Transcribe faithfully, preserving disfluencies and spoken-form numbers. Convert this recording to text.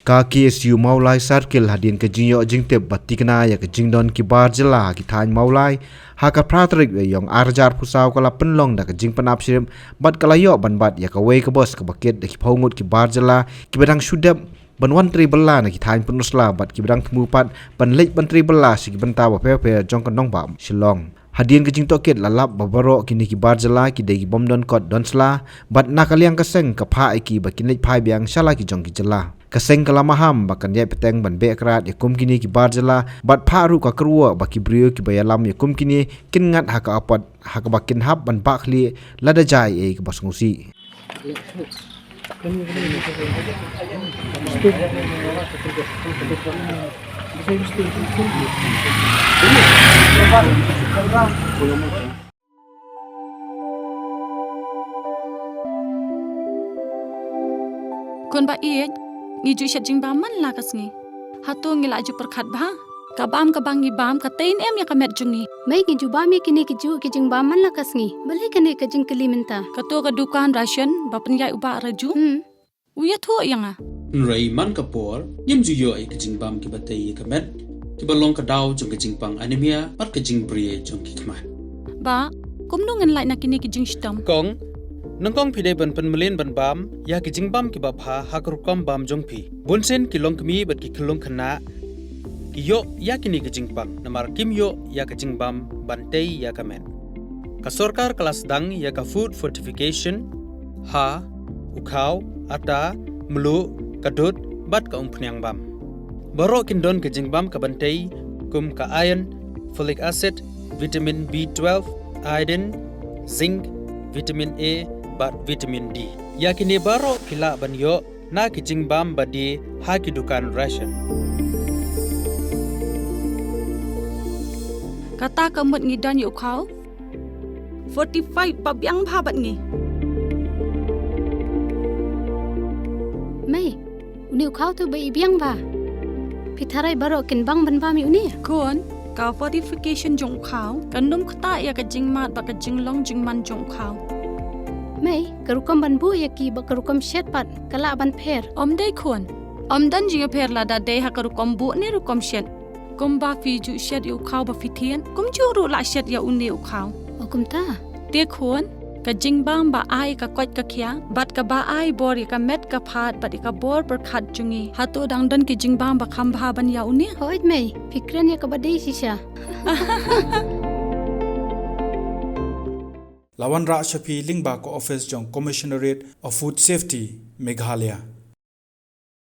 Ka K S U Mawlai Circle hadien ka jingïoh jingtip ba tikna ïa ka jingdon ki bar jylla ha ki thaiñ Mawlai ha ka phra tarik Naiïong ar hajar arphew saw ka la pynlong da ka jingpynap syrip bad ka la ïoh ban bat ïa kawei ka bos kaba kit da ki phew ngut ki bar jylla kiba dang shu dep ban wan trei bylla na ki thaiñ Pynursla bad kiba dang thmu pat ban leit ban trei bylla sha ki bynta bapher bapher jong ka nongbah Shillong. Hadien ka jingtohkit la lap ba baroh kine ki bar jylla ki dei ki bym don kot don sla bad na ka liang ka seng ka phah ïa ki ba kin leit phai biang sha la ki jong ki jylla. Ka seng ka la maham ba kan ïai bteng ban beh krad ïa kum kine ki bar jylla bad phah ruh ka kyrwoh ba ki briew kiba ïalam ïa kum kine kin ngat ha ka apot ha kaba kin hap ban bah khlieh lada jia ei ei kaba sngewsih. Khun ba ïeit, ngi ju shet jingbam man la ka sngi. Hato ngi la ju pyrkhat bha? Ka bam kaba ngi bam ka tei ne em ïa ka met jong ngi? Mei, ngi ju bam ïa kine ki juh ki jingbam man la ka sngi. Balei kane ka jingkylli mynta? Kato ka dukan ration ba pynïaid u Bah Raju. Hmm. U ïathuh ïa nga. Hynrei man ka por, ngim ju ïoh ïa ka jingbam kiba tei ïa ka met, kiba long ka daw jong ka jingpang anemia, bad ka jingbri jong ki khmat. Bah, kumno ngin lait na kine ki jingshitom? Kong, nyngkong phi dei ban pynmlien ban bam ïa ki jingbam kiba bha ha ka rukom bam jong phi. Bunsien ki longkmie bad ki khyllung khynnah ki ïoh ïa kine ki jingpang namar kim ïoh ïa ka jingbam ban tei ïa ka met. Ka sorkar ka la sdang ïa ka food fortification ha u khaw, ata, mluh, ka dud bad ka umphniang bam. Baroh kin don ka jingbam kaban tei kum ka iron, folic acid, vitamin B twelve, iodine, zinc, vitamin A bad vitamin D. Ïa kine baroh phi lah ban ïoh na ki jingbam ba die ha ki dukan ration. Kata ka mut ngi don ïa u khaw fortified ba biang bha bad ngi. Mei, une u khaw te ba i biang bha. Phi tharai baroh kin bang ban bam ïa une? Khun, ka fortification jong u khaw kan ym ktah ïa ka jingmad bad ka jinglong jingman jong u khaw. Mei, ka rukom ban buh ïa ki bad ka rukom shet pat ka lah ban pher. Ym dei khun. Ym don jingïapher lada dei ha ka rukom buh ne rukom shet. Kumba phi ju shet ïa u khaw ba phi thied, kumjuh ruh lah shet ïa une u khaw. O kumta? Te khun, ka jingbam ba ai ka koit ka khiah bad kaba ai bor ïa ka met ka phad bad ïa ka bor pyrkhat jong ngi. Hato dang don ki jingbam ba kham bha ban ïa une? Hooid mei, phi kren ïa kaba dei shisha. La wanrah sha phi lyngba ka office jong Commissionerate of Food Safety, Meghalaya.